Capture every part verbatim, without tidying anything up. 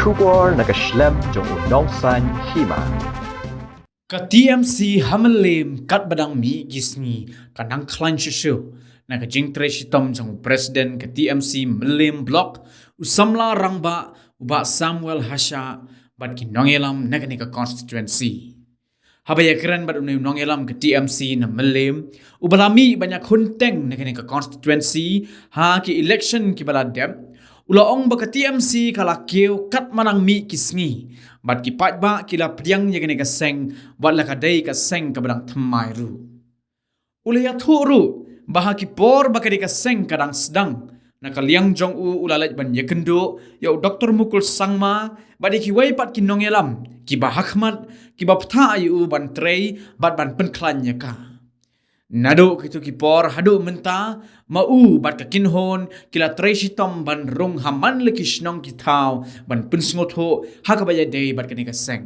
Khubor na ka shlem jong u nongsaiñ hima. Ka T M C ha Mylliem katba dang mih ki sngi ka nang khlaiñ shuh shuh na ka jingtrei shitom jong u President ka T M C Mylliem Block, u samla rangbah u Bah Samuel Hashah, bad ki nongïalam na kane ka constituency. Haba ïakren bad une u nongïalam ka T M C na Mylliem, uba la mih ban ïakhun teng na kane ka constituency ha ki election kiba la dep, u la ong ba ka T M C ka la kiew katba nang mih ki sngi, bad ki paidbah ki la pdiang ïa kane ka seng, bad la ka dei ka seng kaba dang thymmai ruh. U la ïathuh ruh ba ha ki por ba ka dei ka seng ka dang sdang, na ka liang jong u u la leit ban ïakynduh ïa u Doctor Mukul Sangma bad ïa kiwei pat ki nongïalam kiba ha khmat, kiba bthah ïa u ban trei bad ban pynkhlaiñ ïa ka. Naduh kito ki por haduh mynta, ma u bad ka kynhun ki la trei shitom ban rung ha man la ki shnong ki thaw ban pynsngewthuh ha kaba ïadei bad kane ka seng.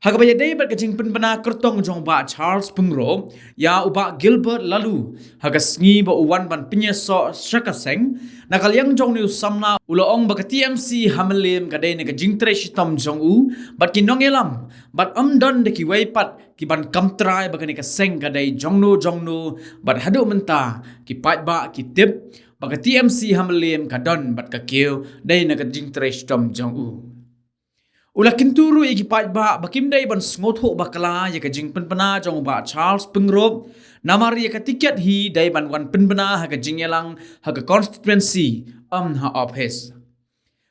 Ha kaba ïadei bad ka jingpynbna kyrtong jong u Bah Charles Pyngrope ïa u Bah Gilbert Laloo ha ka sngi ba u wan ban pynïasoh sha ka seng, na ka liang jong une u samla u la ong ba ka T M C ha Mylliem ka dei na ka jingtrei shitom jong u bad ki nongïalam, bad ym don da kiwei pat ki ban kam trai ba kane ka seng ka dei jongno jongno, bad haduh mynta ki paidbah ki tip ba ka T M C ha Mylliem ka don bad ka kiew dei na ka jingtrei shitom jong u. U la kyntu ruh ïa ki paidbah ba kim dei ban sngewthuh bakla ïa ka jingpynbna jong u Bah Charles Pyngrope, namar ïa ka tiket hi dei ban wan pynbna ha ka jingïalang ha ka constituency, ym ha office.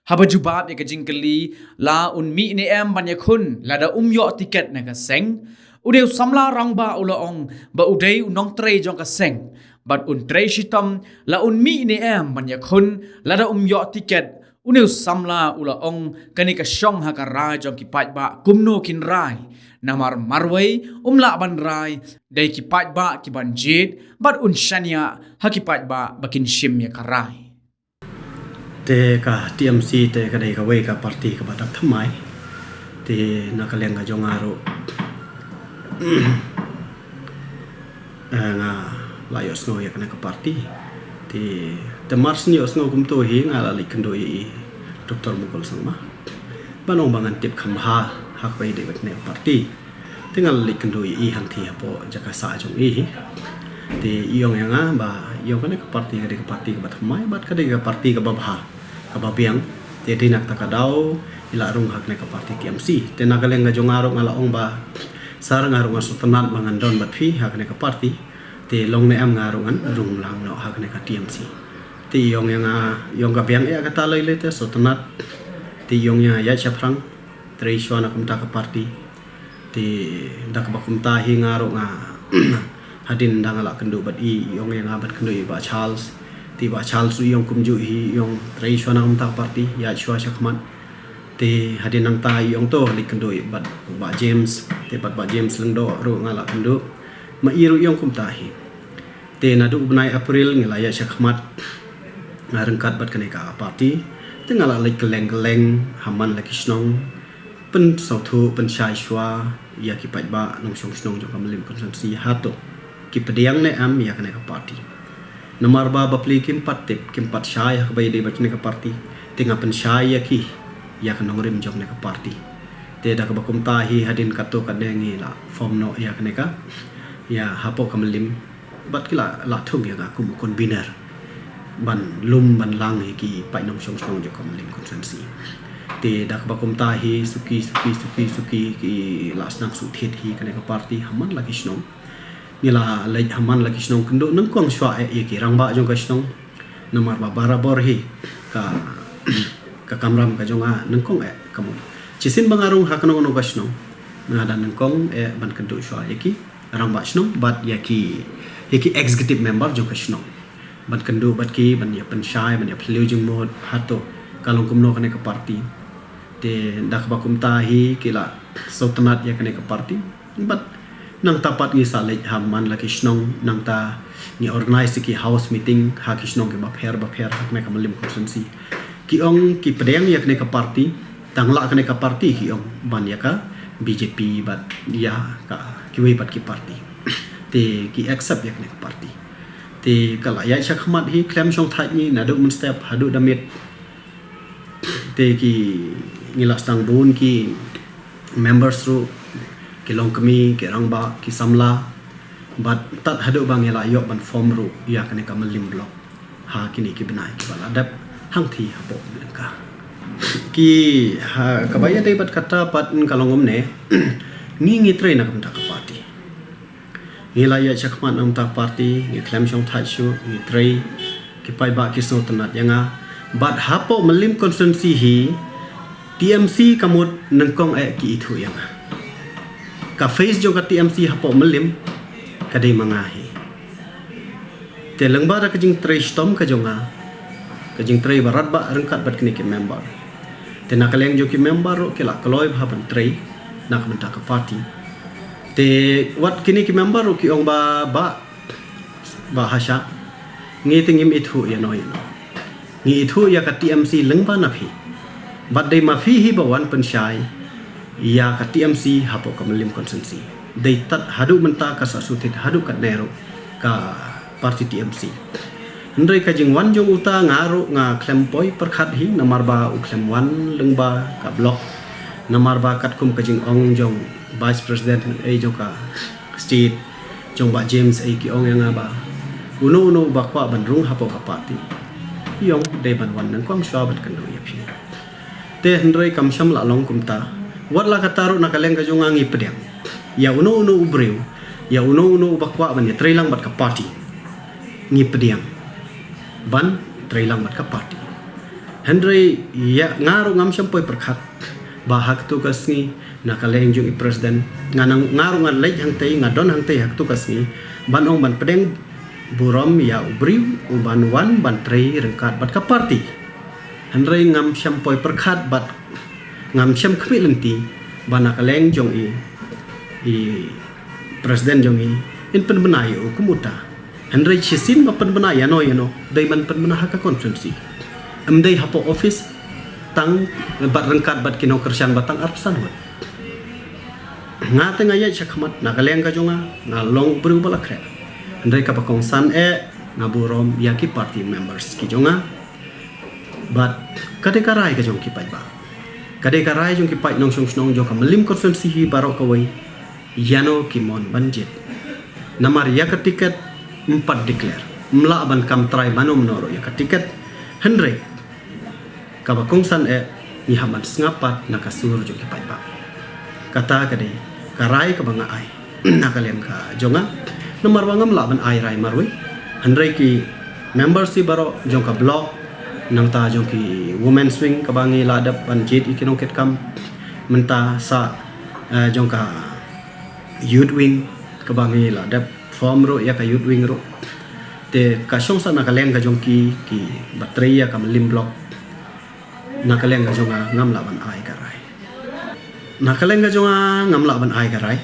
Haba jubab ïa ka jingkylli la un mih ne em ban ïakhun lada um ïoh tiket na ka seng, une u samla rangbah u la ong ba u dei u nongtrei jong ka seng bad un trei shitom, la un mih ne em ban ïakhun lada um ïoh tiket. Une u samla u la ong kane ka shong ha ka rai jong ki paidbah kumno kin rai, namar marwei um lah ban rai da ki paidbah ki ban jied, bad un shaniah ha ki paidbah ba kin shim ïa ka rai. Te ka T M C te ka dei kawei ka party kaba dang thymmai. Te na ka liang ka jong nga ruh, eh, nga la ïohsngew ïa kane ka party. Te, te mar shen ïohsngew kumto hi nga la leit kynduh ïa i Doctor Mukul Sangma ban ong ba ngan tip kham bha ha kaba ïadei bad kane ka party. Te nga la leit kynduh ïa i hangtei hapoh jaka sah jong i hi. Te i ong ïa nga ba i ong kane ka party ka dei ka party kaba thymmai bad ka dei ka party kaba bha, kaba biang. Te dei na kata ka daw i la rung ha kane ka party T M C. Te na ka liang ka jong nga ruh nga la ong ba sar nga ruh nga sngewtynnat ba ngan don bad phi ha kane ka party. Te long ne em nga ruh ngan rung lang noh ha kane ka T M C. Te i ong ïa nga, i ong ka biang eh kata lei lei te sngewtynnat. Te i ong ïa nga ïaid shaphrang, trei shuwa na kumta ka party. Te da kaba kumta hi nga ruh nga, hadien da nga la kynduh bad i, i ong ïa nga ban kynduh ïa i Bah Charles. Te i Bah Charles ruh i ong kumjuh hi, i ong trei shuwa na kumta ka party, ïaid shuwa sha khmat. Te hadien nangta i ong to leit kynduh ïa bad Bah James, te bad Bah James Lyngdoh ruh nga la kynduh. Ma i ruh i ong kumta hi. Te naduh u bnai April ngi la ïaid sha khmat, nga ryngkat bad kane ka party. Te nga la leit kylleng kylleng ha man la ki shnong, pynsngewthuh, pynshai shuwa ïa ki paidbah nongshong shnong jong ka Mylliem constituency hato ki pdiang ne em ïa kane ka party. Namar ba bapli kim pat tip, kim pat shai ha kaba ïadei bad kane ka party. Te nga pynshai ïa ki ïa ka nongrim jong kane ka party. Te da kaba kumta hi hadien katto katne ngi la form noh ïa kane ka, ïa hapoh ka Mylliem. Bad ki la, la thung ïa nga kum u convener ban lum ban lang ïa ki paid nongshong shnong jong ka Mylliem constituency. Te da kaba kumta hi suki suki suki suki ki la sdang shu thied hi kane ka party ha man la ki shnong. Ngi la leit ha man la ki shnong kynduh nyngkong shuwa eh ïa ki rangbah jong ka shnong. Namar ba barabor hi ka, ka kamram ka jong nga nyngkong eh ka mut shisien ba nga rung ha kano kano ka shnong nga da nyngkong eh ban kynduh shuwa ïa ki rangbah shnong bad ïa ki, ïa ki executive member jong ka shnong. Ban kynduh bad ki, ban ïa pynshai, ban ïa phylliew jingmut hato ka long kumno kane ka party. Te da kaba kumta hi ki la sngewtynnat ïa kane ka party. Bad nangta pat ngi sa leit ha man la ki shnong, nangta ngi organise ïa ki house meeting ha ki shnong kiba pher ba pher ha kane ka Mylliem constituency. Ki ong ki pdiang ïa kane ka party, tang la kane ka party ki ong, ban ïa ka B J P bad ïa ka kiwei pat ki party. Te ki accept ïa kane ka party. Te ka la ïaid sha khmat hi khlem shong thait ngi naduh mynstep haduh da miet. Te ki ngi la sdang bun ki members ruh, ki longkmie, ki rangbah, ki samla. Bad tad haduh ba ngi la ïoh ban form ruh ïa kane ka Mylliem Block ha kine ki bnai kiba la dep hangthie hapoh Mylliem ka. Ki ha kaba ïadei bad kata pat ka long kumne, ngi ngi trei na ka bynta ka party. Ngi la ïaid shakhmat na ka bynta ka party, ngi khlem shongthait shuh, ngi trei, ki paidbah ki sngewtynnat ïa nga. Bad hapoh Mylliem constituency hi, T M C ka mut nyngkong eh ki ithuh ïa nga. Ka face jong ka T M C hapoh Mylliem ka dei ma nga hi. Te lyngba da ka jingtrei shitom ka jong nga, ka jingtrei ba radbah ryngkat bad kine ki member. Te na ka liang jong ki member ruh ki la kloi bha ban trei na ka bynta ka party. Te wat kine ki member ruh ki ong ba, ba, ba hasha, ngi te ngim ithuh ïano ïano. Ngi ithuh ïa ka T M C lyngba na phi. Bad dei ma phi hi ba wan pynshai ïa ka T M C hapoh ka Mylliem constituency. Dei tad haduh mynta ka sa sutit haduh katne ruh ka party T M C. Hynrei ka jingwan jong uta nga ruh nga khlem poi pyrkhat hi, namar ba u khlem wan lyngba ka block. Namar ba katkum ka jingong jong Vice President ei jong ka state, jong Bah James ei, ki ong ïa nga ba uno uno uba kwah ban rung hapoh ka party, ïong dei ban wan nyngkong shuwa ban kynduh ïa phi. Te hynrei kam shym la long kumta. Wat la katta ruh na ka liang ka jong nga ngi pdiang ïa uno uno u briew, ïa uno uno uba kwah ban ïatreilang bad ka party, ngi pdiang ban treilang bad ka party. Hynrei ïa nga ruh ngam shym poi pyrkhat ba ha katto ka sngi na ka liang jong i president, nga nang, nga ruh nga leit hangtei, nga don hangtei ha katto ka sngi ban ong ban pdiang burom ïa u briew uban wan ban trei ryngkat bad ka party. Hynrei ngam shym poi pyrkhat bad ngam shym khmih lynti ba na ka liang jong i, i president jong i, in pynbna ïa u kum uta. Hynrei shisien ba pynbna ïano ïano dei ban pynbna ha ka constituency. Em dei hapoh office tang bad ryngkat bad ki nongkyrshan ba tang arphew san ngut. Nga te nga ïaid shakhmat na ka liang ka jong nga, nga long u briew ba la khreh. Hynrei kaba kongsan eh, nga burom ïa ki party members ki jong nga. Bad ka dei ka rai ka jong ki paidbah, ka dei ka rai jong ki paid nongshong shnong jong ka Mylliem constituency hi baroh kawei ïano ki mon ban jied. Namar ïa ka tiket ym pat declare, ym lah ban kam trai mano mano ruh ïa ka tiket. Hynrei kaba kongsan eh, ngi hap ban sngap pat na ka sur jong ki paidbah. Kata ka dei ka rai kaba nga ai na ka liang ka jong nga. Namar ba ngam lah ban ai rai marwei. Hynrei ki members hi baroh jong ka block, nangta jong ki women's wing kaba ngi la dep ban jied ïa ki nongkitkam, mynta sa, eh, jong ka youth wing kaba ngi la dep form ruh ïa ka youth wing ruh. Te ka shong sa na ka liang ka jong ki, kiba trei ïa ka Mylliem block. Na ka liang ka jong nga ngam lah ban ai ka rai. Na ka liang ka jong nga ngam lah ban ai ka rai.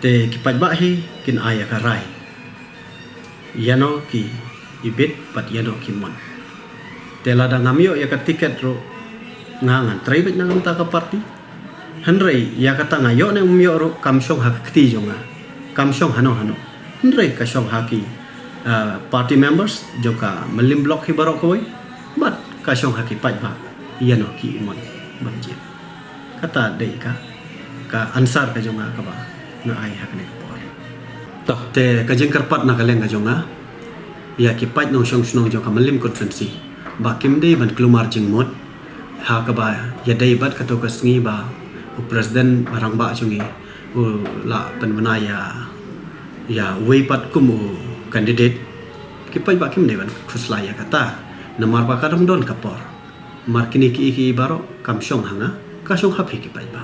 Te ki paidbah hi kin ai ïa ka rai ïano ki ibit bad ïano ki mon. Te lada ngam ïoh ïa ka tiket ruh, nga ngan trei beit na ka bynta ka party. Hynrei ïa kata nga ïoh ne ym ïoh ruh kam shong ha ka kti jong nga, kam shong hano hano. Hynrei ka shong ha ki, ah, party members jong ka Mylliem block hi baroh kawei, bad ka shong ha ki paidbah ïano ki mon ban jied. Kata dei ka, ka answer ka jong nga kaba nga ai ha kane ka por. Te ka jingkyrpad na ka liang ka jong nga ïa ki paid nongshong shnong jong ka Mylliem constituency ba kim dei ban klumar jingmut ha kaba ïadei bad kato ka sngi ba u president ba rangbah jong ngi u la pynbna ïa, ïa uwei pat kum u candidate. Ki paidbah kim dei ban khuslai ïa kata, namar ba ka dang don ka por. Mar kine ki, ki baroh kam shong ha nga, ka shong ha phi ki paidbah.